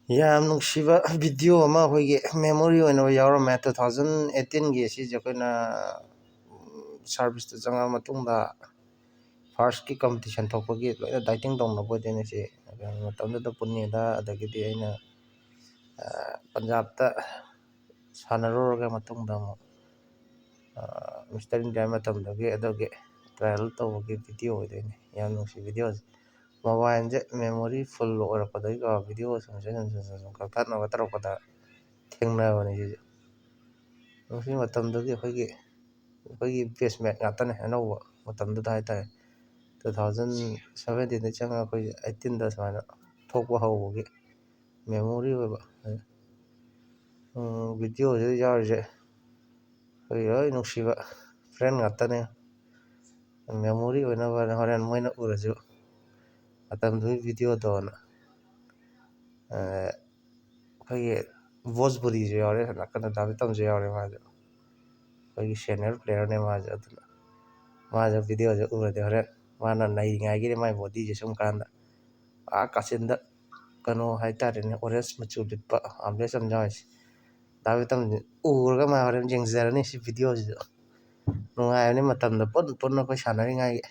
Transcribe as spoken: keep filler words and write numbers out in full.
ꯌꯥꯝ ꯅꯨꯡꯁꯤꯕ ꯚꯤꯗꯤꯑꯣ ꯑꯃ ꯑꯩꯈꯣꯏꯒꯤ ꯃꯦꯃꯣꯔꯤ ꯑꯣꯏꯅ ꯌꯥꯎꯔꯝꯃꯦ꯫ ꯇꯨ ꯊꯥꯎꯖꯟ ꯑꯩꯠꯇꯤꯟꯒꯤ ꯑꯁꯤꯁꯦ ꯑꯩꯈꯣꯏꯅ ꯁꯥꯔꯚꯤꯁꯇ ꯆꯪꯉꯛꯑ ꯃꯇꯨꯡꯗ, ꯐꯥꯔꯁꯀꯤ ꯀꯝꯄꯤꯇꯤꯁꯟ ꯊꯣꯛꯄꯒꯤ ꯂꯣꯏꯅ ꯗꯥꯏꯇꯤꯡ ꯇꯧꯅꯕ ꯑꯣꯏꯗꯣꯏꯅꯦ ꯁꯤ꯫ ꯃꯇꯝꯗꯨꯗ ꯄꯨꯟꯅꯤꯗ, ꯑꯗꯒꯤꯗꯤ ꯑꯩꯅ ꯄꯟꯖꯥꯕꯇ ꯁꯥꯟꯅꯔꯨꯔꯒ ꯃꯇꯨꯡꯗ ꯑꯃꯨꯛ ꯃꯤꯁꯇꯔ ꯏꯟꯗꯤꯌꯥ ꯃꯇꯝꯗꯨꯒꯤ ꯑꯗꯨꯒꯤ ꯇ꯭ꯔꯥꯏꯌꯦꯜ ꯇꯧꯕꯒꯤ ꯚꯤꯗꯤꯑꯣ ꯑꯣꯏꯗꯣꯏꯅꯦ꯫ ꯌꯥꯝ ꯅꯨꯡꯁꯤ ꯚꯤꯗꯤꯑꯣꯁꯦ꯫ ꯃꯣꯕꯥꯏꯜꯁꯦ ꯃꯦꯃꯣꯔꯤ ꯐꯨꯜ ꯑꯣꯏꯔꯛꯄꯗꯒꯤꯀꯣ, ꯚꯤꯗꯤꯑꯣ ꯁꯨꯝ ꯁꯨꯝ ꯁꯨꯝ ꯁꯨꯝ ꯁꯨꯝ ꯀꯛꯊꯠꯅꯕ ꯇꯧꯔꯛꯄꯗ ꯊꯦꯡꯅꯕꯅꯤ ꯁꯤꯁꯨ꯫ ꯅꯨꯡꯁꯤ ꯃꯇꯝꯗꯨꯒꯤ ꯑꯩꯈꯣꯏꯒꯤ, ꯑꯩꯈꯣꯏꯒꯤ ꯕꯦꯁꯃꯦꯠ ꯉꯥꯛꯇꯅꯦ ꯑꯅꯧꯕ ꯃꯇꯝꯗꯨꯗ ꯍꯥꯏꯇꯥꯔꯦ꯫ ꯇꯨ ꯊꯥꯎꯖꯟ ꯁꯚꯦꯟꯇꯤꯟꯗꯒꯤ ꯆꯪꯉꯒ ꯑꯩꯈꯣꯏ ꯑꯩꯠꯇꯤꯟꯗ ꯁꯨꯃꯥꯏꯅ ꯊꯣꯛꯄ ꯍꯧꯕꯒꯤ ꯃꯦꯃꯣꯔꯤ ꯑꯣꯏꯕ ꯚꯤꯗꯤꯑꯣꯁꯤꯗ ꯌꯥꯎꯔꯤꯁꯦ ꯑꯩꯈꯣꯏꯒꯤ ꯂꯣꯏ ꯅꯨꯡꯁꯤꯕ ꯐ꯭ꯔꯦꯟ ꯉꯥꯛꯇꯅꯦ꯫ ꯃꯦꯃꯣꯔꯤ ꯑꯣꯏꯅꯕ ꯍꯣꯔꯦꯟ ꯃꯣꯏꯅ ꯎꯔꯁꯨ ꯃꯇꯝꯗꯨꯒꯤ ꯚꯤꯗꯤꯑꯣꯗꯣꯅ꯫ ꯑꯩꯈꯣꯏꯒꯤ ꯚꯣꯖꯄꯨꯔꯤꯁꯨ ꯌꯥꯎꯔꯦ, ꯅꯥꯀꯟꯗ ꯗꯥ ꯄ꯭ꯔꯤꯇꯝꯁꯨ ꯌꯥꯎꯔꯦ꯫ ꯃꯥꯁꯨ ꯑꯩꯈꯣꯏꯒꯤ ꯁꯦꯅꯤꯌꯔ ꯄ꯭ꯂꯦꯌꯔꯅꯦ ꯃꯥꯁꯨ꯫ ꯑꯗꯨꯅ ꯃꯥꯁꯨ ꯚꯤꯗꯤꯑꯣꯁꯦ ꯎꯔꯗꯤ ꯍꯣꯔꯦꯟ ꯃꯥꯅ ꯅꯩꯔꯤꯉꯩꯒꯤꯗꯤ ꯃꯥꯏ ꯕꯣꯗꯤꯁꯦ ꯁꯨꯝ ꯀꯥꯟꯗ ꯑꯥ ꯀꯥꯆꯤꯟꯗ ꯀꯩꯅꯣ ꯍꯥꯏꯇꯥꯔꯦꯅꯦ, ꯑꯣꯔꯦꯟꯖ ꯃꯆꯨ ꯂꯤꯠꯄ ꯑꯥꯔꯝꯂꯦꯁ ꯑꯃ ꯌꯥꯎꯔꯤꯁꯦ꯫ ꯗꯥ ꯄ꯭ꯔꯤꯇꯝꯁꯦ ꯎꯔꯒ ꯃꯥ ꯍꯣꯔꯦꯟ ꯌꯦꯡꯖꯔꯅꯤ ꯁꯤ ꯚꯤꯗꯤꯑꯣꯁꯤꯁꯨ꯫ ꯅꯨꯡꯉꯥꯏꯕꯅꯤ ꯃꯇꯝꯗ ꯄꯨꯟ ꯄꯨꯟꯅ ꯑꯩꯈꯣꯏ ꯁꯥꯟꯅꯔꯤꯉꯩꯒꯤ꯫